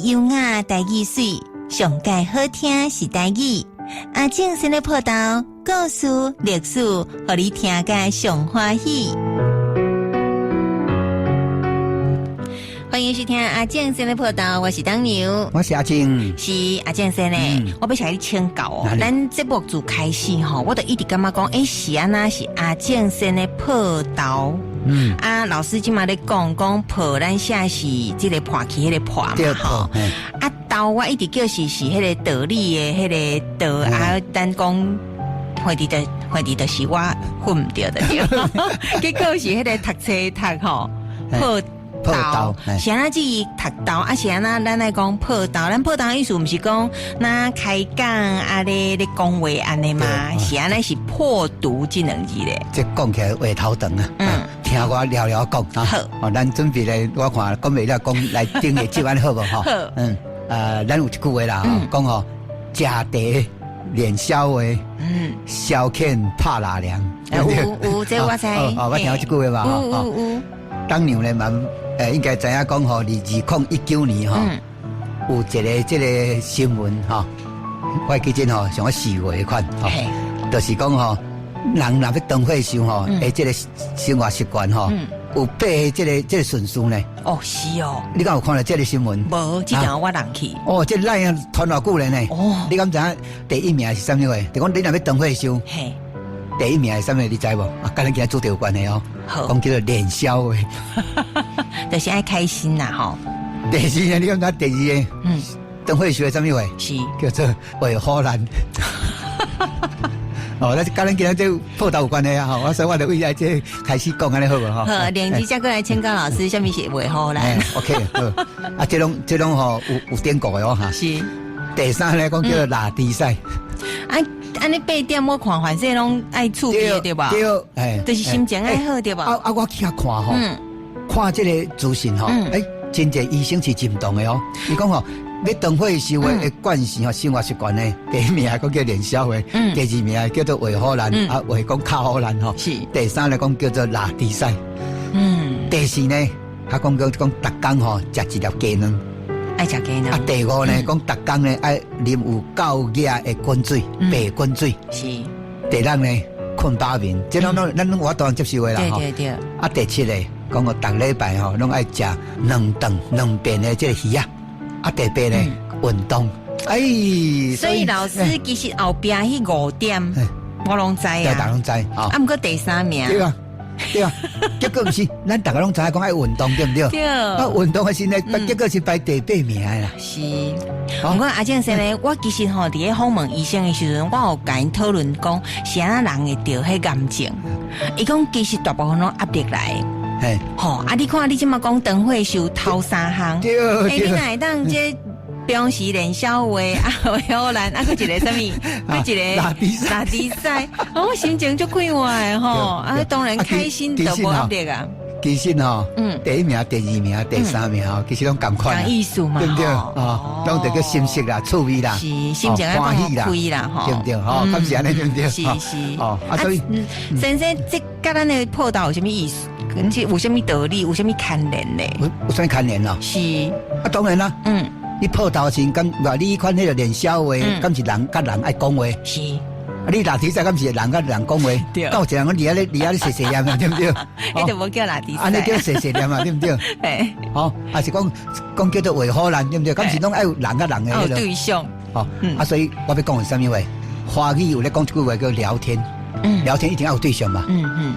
優雅，台語媠，上蓋好聽是台語。阿正先咧報道故事、歷史，予你聽甲上歡喜。歡迎收聽阿正先咧報道，我是當牛，我是阿正，是阿正先咧，我欲向你請教哦。咱節目自開始吼，我都一直感覺講，欸，是按怎是阿正先咧報道。啊，老師這馬咧講講破，咱寫是這个破去彼个破嘛吼。啊，道我一直叫是彼个道理的彼个道啊，咱講反正的反正就是我混毋著的對，結果是彼个讀冊讀吼破。道是按怎這讀道啊？是按怎咱來講破道？咱破道意思毋是講那開講啊咧咧講話按呢嗎？是按怎是破毒這兩字咧？這講起來話頭長啊！聽我聊聊講啊。好，哦，咱準備咧，我看講袂了，講來頂個節按呢好無吼？好。咱有一句話啦，講吼，食茶練痟話，消遣拍納涼。有有，這我知。哦，我聽過這句話嘛。有有有。當年咧嘛。應該知影講吼，佇2019年吼，有一个這个新聞吼，我記得吼，像我4月款吼，就是講吼，人若欲當歲壽吼，這个生活習慣吼，有八个這个順序呢。哦，是哦。你敢有看著這个新聞？無，這條我人去。哦，這咱啊傳偌久咧呢？哦。你敢知影第一名是啥物話？就講你若欲當歲壽，第一名是啥物？你知無？啊，佮咱今仔主題有關係哦。講叫做練痟話，就是愛開心啦，吼。第二個，你感覺第二個？當歲壽的啥物話？是叫做畫虎爛。哦，那佮咱今仔這破道有關係啊！吼，所以我就為這開始講按呢好無？吼。好，連接再過來請教老師，啥物是畫虎爛？OK，好。啊，這攏這攏吼有典故的哦，哈。是。第三咧講叫做拉低賽。啊，按呢八點我看，反正攏愛趣味對吧？對，哎，就是心情愛好對吧？啊啊，我去遐看吼，看這個資訊吼，欸，真濟醫生是認同的哦。伊講吼，欲當歲壽的慣性吼，生活習慣呢，第一名講叫練痟話，第二名叫做畫虎爛，啊，話講敲虎爛吼。第三來講叫做拉低賽。第四呢，他講講講逐工吼食一粒雞卵。愛食雞卵。啊，第五呢，講逐工呢愛啉有夠額的滾水，白滾水。是。第六呢，睏飽眠，這攏攏咱攏有法度接受的啦吼。對對對。啊，第七个，講個逐禮拜吼攏愛食兩頓兩遍的這個魚仔。啊，第八呢，運動。哎，所以老師其實後壁彼五點，我攏知啊。大家攏知。啊，毋過第三名。對啊。對啊，結果毋是，咱逐家攏知影講愛運動對毋對？對。啊，運動的時呢，結果是排第八名的啦。是。毋過阿正先生，我其實吼佇咧訪問醫生的時陣，我有共𪜶討論講，是按怎人會著彼癌症？伊講其實大部分攏壓力來。嘿。吼，啊！你看你這馬講當歲壽頭三項。對。欸，你若會當這平時練痟話啊，畫虎爛啊，閣一个啥物？閣一個拉低賽，拉低賽，我心情足快活的吼，啊，當然開心就無壓力啊。其實吼，第一名、第二名、第三名吼，其實攏仝款，仝意思嘛，對毋對？哦，攏著叫心色啦、趣味啦，是心情愛歡喜啦，啦，吼，對毋對？吼，敢是按呢對毋對？是是。哦，啊，所以先生，這佮咱的破道有啥物意思？這有啥物道理？有啥物牽連呢？有啥物牽連咯？是。啊，當然啦。你破道時敢話你彼款彼个練痟話，敢是人佮人愛講話？是。啊，你拉低賽敢是人佮人講話？對。敢有一個人講佇遐咧佇遐咧細細念啊，對毋對？彼就無叫拉低賽。按呢叫細細念啊，對毋對？嘿。吼，還是講講叫做畫虎爛，對毋對？敢是攏愛有人佮人的彼个對象。吼，啊，所以我欲講的是啥物話？華語有咧講一句話叫聊天。聊天一定要有對象嘛。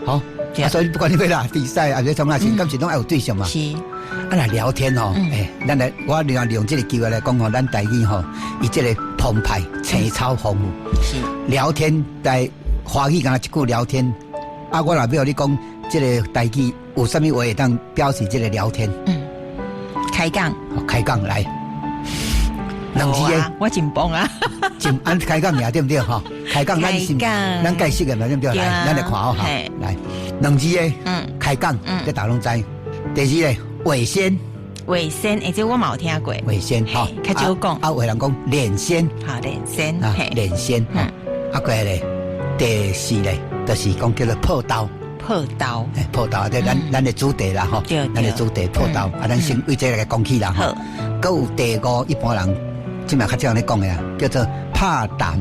好。啊，所以不管你欲拉低賽，抑是創啥事，敢是攏愛有對象嘛？是。啊，若聊天吼，欸，咱來我另外利用這个機會來講吼，咱台語吼，伊這个澎湃，青草豐富。是。聊天在華語敢若一句聊天，啊，我若欲予你講這个台語有啥物話會當表示這个聊天？開講。開講來。兩字的，我真棒啊！真按開講爾對毋對？吼，開講咱是咱解釋的嘛對毋對？來，咱來看好哈。來，兩字的，開講，這大家攏知。第二个，畫仙，畫仙，欸，這我嘛有聽過。畫仙，吼，較少講。啊，有的人講連線，好，連線，啊，連線，啊，過來咧，第四个，就是講叫做破道。破豆。破豆，這咱的主題啦吼，咱的主題破豆，啊，咱先為這個講起啦吼。閣有第五，一般人這馬較少咧講的啊，叫做拍澹。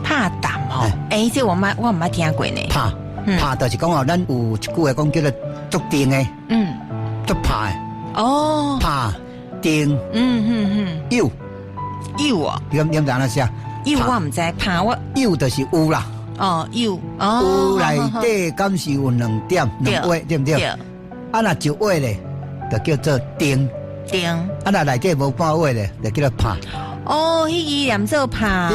拍澹吼，欸，這我毋捌聽過呢。拍拍就是講哦，咱有一句話講叫做足定的，足拍的。哦，拍定，有有哦，你敢知影啥？有我毋知，拍我有就是有啦。哦，有哦，有內底敢是有兩點兩畫，對毋對？啊，若一畫咧，就叫做定。定。啊，若內底無半畫咧，就叫做拍。哦，彼个念做拍。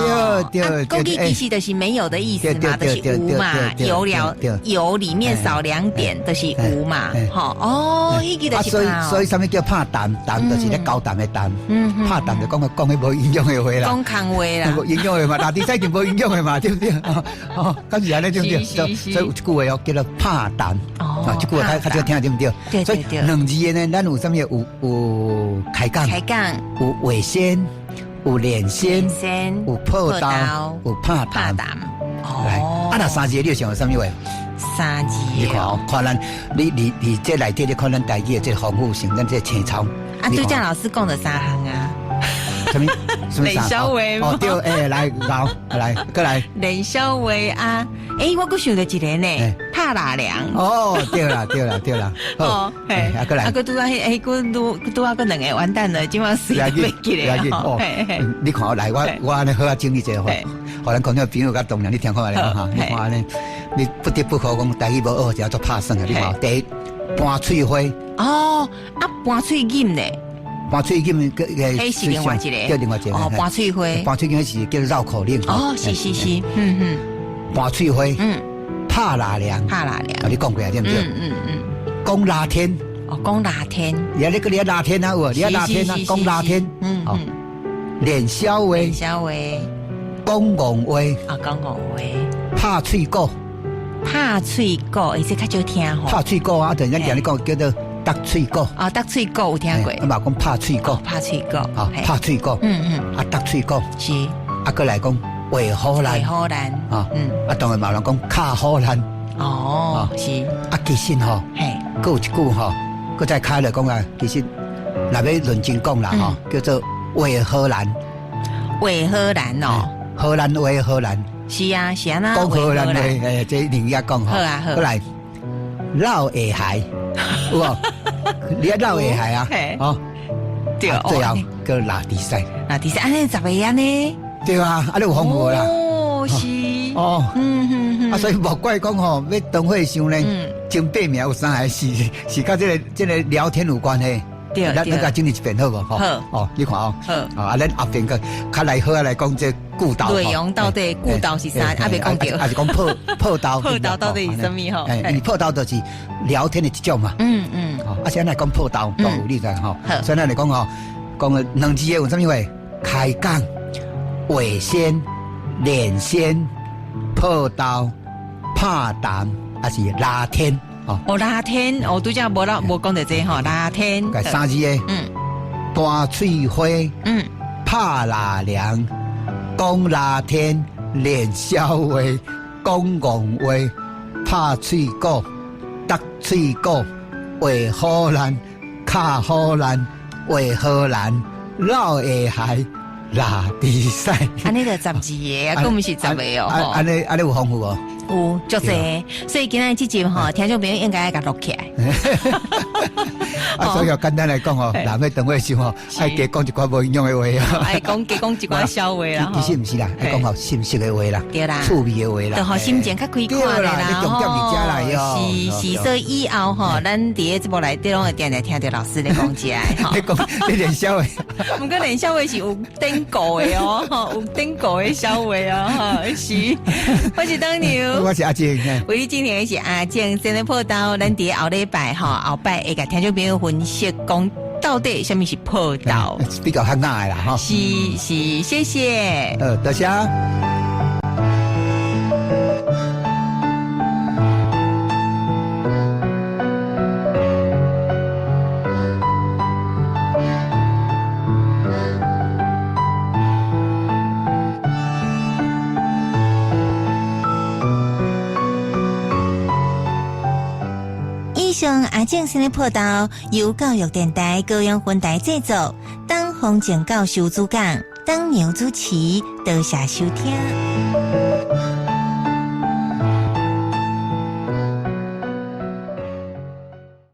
對對。國語其實就是沒有的意思嘛，就是無嘛，有了有裡面少兩點，就是無嘛。吼，哦，彼个就是拍。所以啥物叫拍澹？澹就是咧交談的談。拍澹就講講彼無營養的話啦。講空話啦。無營養的嘛，拉低賽就無營養的嘛，對不對？哦，敢是按呢對不對？所以有一句話哦，叫做拍澹。哦，這句話較少聽，對不對？對對對。所以兩字的呢，咱有啥物？有開講。開講。有話先。有連線，有破豆，有拍澹。來，啊，若三字你有想啥物話？三字。你看哦，看咱，你這內底，你看咱台語的這豐富性，咱這青草。啊，拄才老師講的三項啊。啥物？冷笑話。哦，對，欸，來，老，來，閣來。冷笑話啊！欸，我閣想著一个呢，拍臘糧。哦，對啦，對啦，對啦。哦，嘿，啊，閣來。啊，閣拄仔彼，閣拄拄仔閣兩个完蛋了，這馬隨袂記咧。哦，你看我來，我按呢好啊整理一下，予咱觀眾朋友較當然你聽看覓哈？你看按呢，你不得不可講台語無學就做拍算啊！你看，第一盤喙花。哦，啊，盤喙錦咧。盤喙錦个彼是另外一个，叫另外一个。哦，盤喙花。盤喙錦是叫繞口令。哦，是是是，嗯嗯。盤喙花，拍臘糧，拍臘糧，啊，你講過啊，對毋對？嗯。講拉天。哦，講拉天。你你閣咧拉天啊？有，你拉天啊？講拉天。嗯嗯。練痟話。練痟話。講戇話。啊，講戇話。拍喙鼓。拍喙鼓，欸，這較少聽吼。拍喙鼓啊，突然間你講叫做。搭喙鼓啊，搭喙鼓有聽過。啊嘛講拍喙鼓，拍喙鼓，啊，拍喙鼓，嗯嗯，啊搭喙鼓是，啊閣來講畫虎爛，畫虎爛，啊，啊當然嘛有人講敲虎爛，哦，是，啊其實吼，嘿，閣有一句吼，閣再開來講啊，其實若欲認真講啦吼，叫做畫荷蘭，畫荷蘭哦，荷蘭話荷蘭，是啊是啊，講荷蘭話，欸，這另一講吼，好啊好，閣來老下海。有無？你愛老下海啊？哦，對，最後閣拉低賽，拉低賽，按呢十个按呢？對啊，按呢有豐富啦。哦，是。哦，嗯嗯嗯。啊，所以莫怪講吼，欲當伙想呢，前八名有三个是佮這個聊天有關係。對咱咱共整理一遍好無？好。哦，你看哦。好。啊，咱後邊閣較來好來講這故道。內容到底故道是啥？猶未講著。還是講破破豆？破豆到底是啥物吼？因為破豆就是聊天的一種嘛。嗯嗯。啊，現在講破豆，講有理在吼。所以咱來講吼，講兩字的有啥物話？開講、話先、連線、破豆、拍澹，還是拉天？哦，拉天，哦，拄才無啦，無講著這吼，拉天。三字的，盤喙花，拍臘糧，講拉天，練痟話，講戇話，拍喙鼓，搭喙鼓，畫虎爛，敲虎爛，畫荷蘭，老下海，拉低賽。按呢就十二个，啊，閣毋是十个哦。按呢按呢有豐富無？有足濟，所以今仔這集吼，聽眾朋友應該愛共錄起來。啊，所以簡單來講吼，人欲當伙時吼，愛加講一寡無營養的話啊，愛講加講一寡笑話啦。其實毋是啦，愛講吼心色的話啦，對啦，趣味的話啦，就予心情較開闊的啦。重點佇遮來哦。是是，所以以後吼，咱佇咧節目內底攏會定定聽著老師咧講這个。你講你練痟話，毋過練痟話是有典故的哦，有典故的笑話哦，是。我是當牛。我是阿靜，為你進行的是阿靜真的破豆，咱佇後禮拜吼，後擺會共聽眾朋友分析講到底啥物是破豆，比較較矮啦吼。是是，謝謝。多謝。上阿正先的報道由教育電臺高雄分臺製作，董方靜教授主講，董娘主持，多謝收聽。